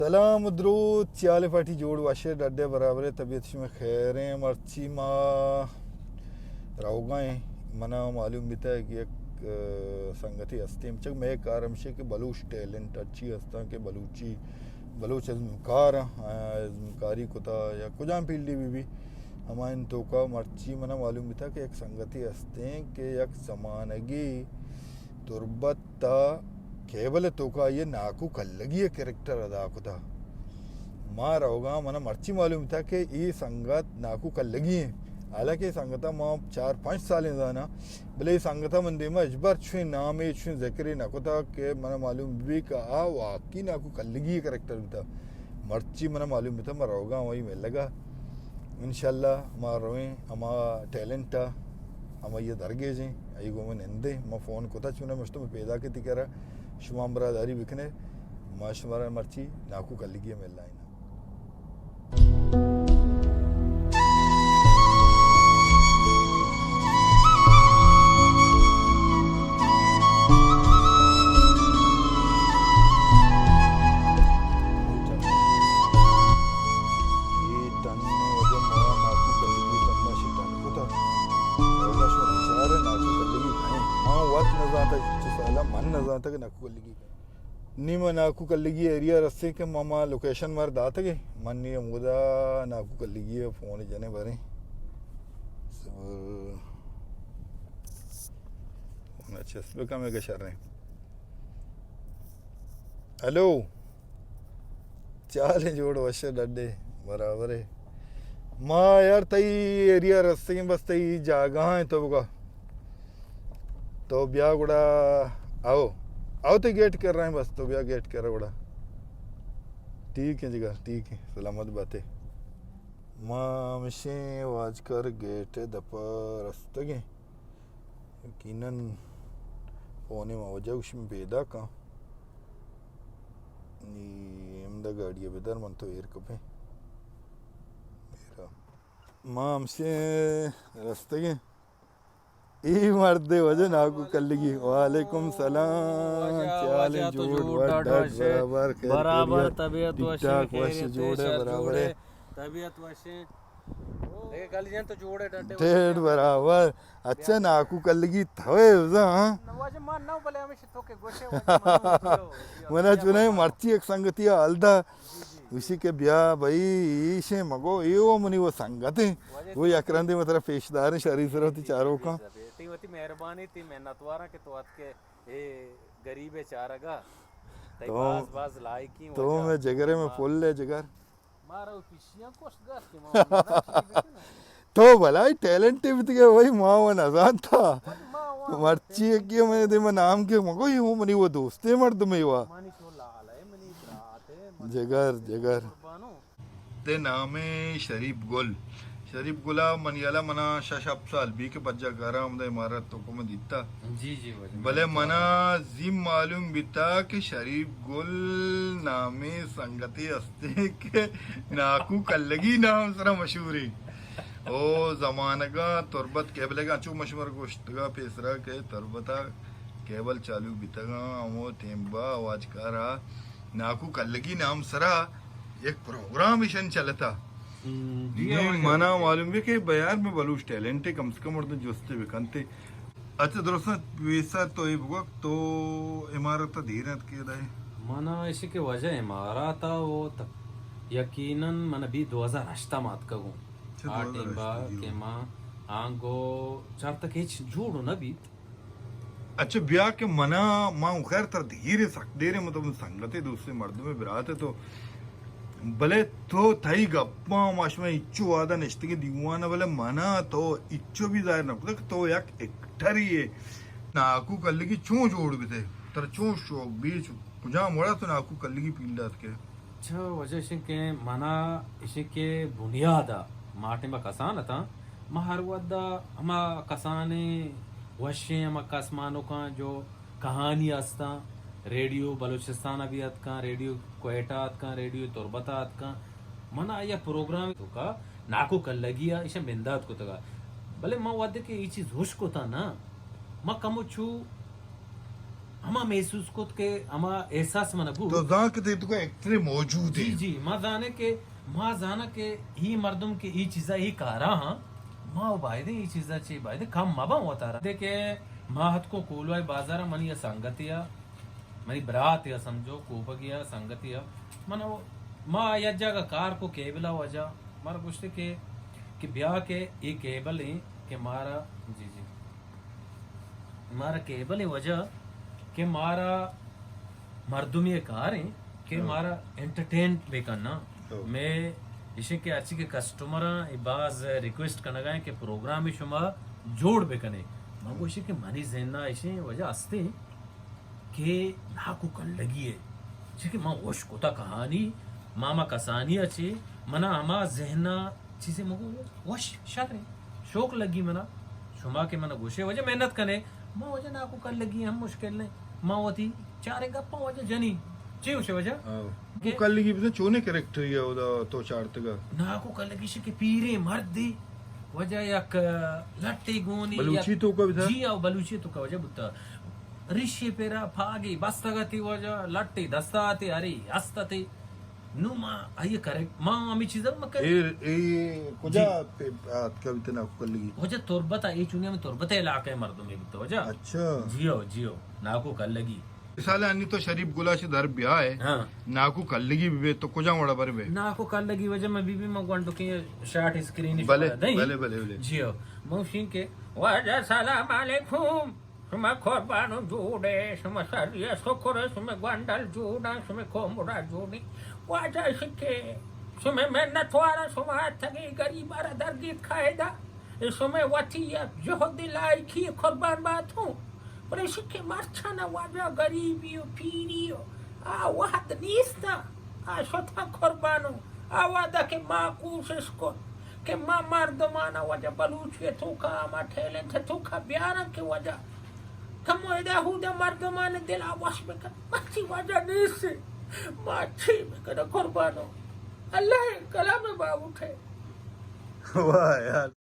سلام و دروت، چے حال ئے پارٹی؟ جوڑ وش ئے، ڈڈ ئے، برابر ئے، طبیعت شمئے خیر ایں؟ مرچی ما روگا ایں، منا معلوم بیتگ کہ یک، ء، سنگتے ہستیں، چک مئے کار ہمشی کہ بلوچ ٹیلنٹ ہرچی ہستاں کہ بلوچی، بلوچ ازمکار، ء، ازمکاری کتا یا کجام فیلڈے بہ بی، ہمایانی توکا مرچی منا معلوم بیتگ کہ یک سنگتے ہستیں کہ یک زمانگے تربت تا کیبل ء توکا آئی ء ناکو کلگی ء کریکٹر ادا کتا۔ ما روگاں، منا مرچی معلوم بیتا کہ اے سنگت ناکو کلگی ایں۔ حالانکہ اے سنگت ء ما چار پنچ سالیں زاناں، بلے اے سنگت ء من دیما ہچبر چوشیں نامے، چوشیں ذکرے نہ کتا کہ منا معلوم بہ بی کہ آ واقعی ناکو کلگی ء کریکٹر بیتا۔ مرچی منا معلوم بیتا، ما روگاں وئی ملگا۔ انشاءاللہ ما رویں ہما ٹیلنٹ ء، ہمائی ء درگیجیں، آئی گوں من نندیں۔ ما فون کتا چونا مشتو میں پیدا کتی کرا، شما ہمبراہ داری بکنے، ما شمارا مرچی ناکو کلگی ء ملائیں۔ اے ٹن ء وجہ ما ناکو کلگی ٹن ء شی ٹن کتا۔ اولا شو بیچارے ناکو کلگی کھائیں۔ ما وقت نہ زانتا، چھ سالا من نہ زانتا کہ ناکو کلگی کھائیں۔ نی ما ناکو کلگی ایریا رسے کہ ما، ما لوکیشن مار داتگے۔ من نی ہمودا ناکو کلگی فون جنے بریں۔ صبر۔ فون چست بکم اگہ شریں۔ ہیلو۔ چالیں، جوڑ وش ئے، ڈڈ ئے، برابر ئے۔ ما یار تئی ایریا رستگیں، بس تئی جاگہ ایں، تو بگا۔ تو بیا گڑا، آؤ۔ آؤ تئی گیٹ کرا ایں، بس تو بیا گیٹ کرا گڑا۔ ٹھیک ایں جگر، ٹھیک ایں، سلامت باتے۔ ما ہمشیں واجکار گیٹ دپا رستگیں۔ یقیناً فونے ما وجہ گوشی من پیداکاں۔ نی ہمدا گاڑی ء بدار، من تو ایر کپیں۔ میرا ما ہمشے رستگیں۔ اے مردے وجہ ناکو کلگی۔ وعلیکم سلام۔ واجہ، چے حال ایں؟ واجہ تو جوڑ، جوڑ، وڈ، ڈاڈ ڈاڈ، وش ئے۔ برابر، خیر برابر، خیریت؟ طبیعت ٹھیک وش ئے، ٹھاک، وش، خیریت جوڑ ئے، شر برابر جوڑ ئے۔ ئے۔ طبیعت وش ئے؟ دیکھ گل جان تو جوڑ ئے، ڈڈ ئے، ڈیڑھ وش ئے۔ برابر۔ اچھا، ناکو کلگی تھوے بزاں، ہاں؟ نہ، واجہ من نہ، بلے ہمیشہ تو کہ گوشے، واجہ من نہ، منا چونے مرچی یک سنگتی حال دا۔ جی، جی۔ گوشی کہ بیا بھائی، ایشیں مگو، اے وہ منی وہ سنگت ایں۔ واجہ وہ تو یک رندے مطلب پیشدار ایں، شری سر وتی چاروکاں۔ تئی وتی مہربانی، تئی منتواراں کہ تو اتکے اے غریب چارگا۔ تئی تو، باز باز لائقی تو واجہ۔ میں جگرے میں پل ئے جگر۔ مارا وہ پیشیاں کوشت گار کہ ما نہ چی بکناں۔ تو بلائی ٹیلنٹ بیتگے بھائی، ما وہ نزانتا۔ ما وہ مرچی کہ میں دے میں نام کے مگو، یہ وہ منی وہ دوستے مردمے وا۔ منی تو لال ئے، منی برات ئے، منی جگر، جگر۔ قربانو۔ تے نام ئے شریف گل۔ شریف گلا منی حالا منا شش ہپت سال بی کہ پجا کارا ہمدا امارت تو کو من دیتا۔ جی، جی، واجہ۔ بلے منا زی معلوم بیتا کہ شریف گل نامیں سنگتے ہستے کہ ناکو کلگی نام سرا مشہوریں۔ او زمانگا تربت کیبلگا چو مشمر گوشتگا پیسرا کہ تربتا کیبل چالو بیتگاں، ہمو ٹیم با آوازکارا ناکو کلگی نام سرا یک پروگرام ایشن چلتا۔ ہم، جی، نی آواز منا آتی۔ معلوم بی کہ بیار میں بلوچ ٹیلنٹ کم سے کم مردم جستے بکنتے۔ اچھا، درستاں پیسر تو اے بگوک، تو امارت ء دیر انت کہ دائے؟ منا ایشی کہ واجہ امارات ء وہ ت-، یقیناً من بی دو ہزار ہشت ء ماتکگوں۔ اچھا، آ ٹیم با جی۔ کہ ما آنگو چار تک ہچ جوڑ نہ بیت۔ اچھا، بیا کہ منا، ما خیر تر دیر، سک دیر، مطلب سنگتے، دوستے، مردمے، براتے تو، بلے تو تئی گپاں ما شما انچو وہدا نشتگیں دیوان ء، بلے منا تو انچو بھی ظاہر نہ کتگ کہ تو یک ایکٹرے ئے۔ ناکو کلگی چون جوڑ بیتے؟ ترا چون شوق بی؟ چو-، کجام وڑا تو ناکو کلگی فیلڈ ء اتکے؟ اچھا، واجہ ایش انت کہ منا ایش انت کہ بنیاد ء ما ٹیم ء کسان اتاں، ما ہر وھد ء ہما کسانیں وشیں ہما کسمانکاں جو کہانی استاں، ریڈیو بلوچستان ء بھی اتکاں، ریڈیو کوئٹہ اتکاں، ریڈیو تربت ء اتکاں۔ من آئی ء پروگرام توکا ناکو کلگی ء ایشاں بندات کتگ ء۔ بلے من وھدے کہ اے چیز ہوش کتاں نا، من کمو چو ہما محسوس کت کہ ہما احساس من بو۔ تو زان کہ تئی تو ایکٹر موجود جی ہے۔ جی، ما زانے کہ، ما زانا کہ ای مردم کہ ای چیزا ای کارا ہاں، ما و بایدیں ای چیزا چی بایدیں کم مباں وتارا۔ دے کہ ما ہتکو کولوائی بازارا، منی یا سنگتی یا، منی برات یا سمجھو، کوپگی یا سنگتی یا، من و، ما یک جاگہ کار کو کیبلا وجہ، مارا گوشتے کہ، کہ بیا کہ ای کیبل ہیں کہ مارا، جی جی۔ مارا کیبل ءِ وجہ کہ مارا مردمی کار ہیں کہ ہاں۔ مارا انٹرٹین بہ کناں۔ ہاں۔ میں ایشیں کہ ہرچی کہ کسٹمراں اے باز ریکویسٹ کنگا ہیں کہ پروگرام شما جوڑ بہ کنے۔ من گوشی کہ منی ذہن ءَ ایشیں وجہ ہستے کہ ناکو کلگی ہے۔ چی کہ من وش کتا کہانی، ماما کسانی ءَ چی منا ہما ذہن ءَ چیزے مگو وش شر ہیں۔ شوق لگی منا۔ شما کہ منا گوشے وجہ محنت کنے، ما وجہ ناکو کلگی ہم مشکل نہیں۔ ما وتی چاریں گپاں وجہ جنی۔ چی گوشے وجہ؟ ہاں۔ کہ ناکو کلگی بزن چونے کریکٹر یا اودا تو چارتگا؟ ناکو کلگی شی کہ پیریں مردی وجہ یک لٹے گونی بلوچی یک تو کا بزن؟ جی او بلوچی تو کا وجہ بوتا۔ ریشے پیرا پاگی بستگتی وجہ لٹے دستاتی ہری ہستتی۔ نو ما آئی کرے، ما ہمیں چیزا ما کرے۔ اے، اے کجا جی۔ پہ آتکا بیتے ناکو کلگی؟ وجہ تربت، اے چونی ہمیں تربت علاقہ مردم ہے بیتے وجہ۔ اچھا۔ جیو، جیو، ناکو کلگی۔ مثال انی تو شریف گلا چہ در بیا ہے۔ ہاں۔ ناکو کلگی بی تو کجا وڑا بر بے؟ ناکو کلگی وجہ میں بی بی میں گونڈو کے شارٹ اسکرین بلے، شما دیں۔ بلے، بلے، بلے۔ جیو۔ موشین کے، واجہ سلام علیکم۔ شمئے کربان و جوڑ ئے، شمئے شری ءُ شکر ئے، شمئے گونڈل جوڑ اَنت، شمئے کومرا جوڑ اَنت۔ واجہ اشی کہ شمئے منت وار آں، شما اتکگ ئے گریب ءَ را درگیت کائیدا۔ اے شمئے وتی یک جہد لائکی، کربان باتوں۔ بلے اشی کہ مرچاں واجہ گریبی و پیری و آ وہد نیست اَنت۔ آ شتاں کربانوں۔ آ وہدا کہ ما کوشش کت کہ ما مردماں واجہ بلوچی توکا، ما ٹیلنٹ توکا بیاراں کہ واجہ کمو ادا ہودا مردماں دلا وش بکن۔ مرچی واجہ نیست، ما چی بکناں کربانوں۔ اللہ کلام باوٹے۔ واہ یار۔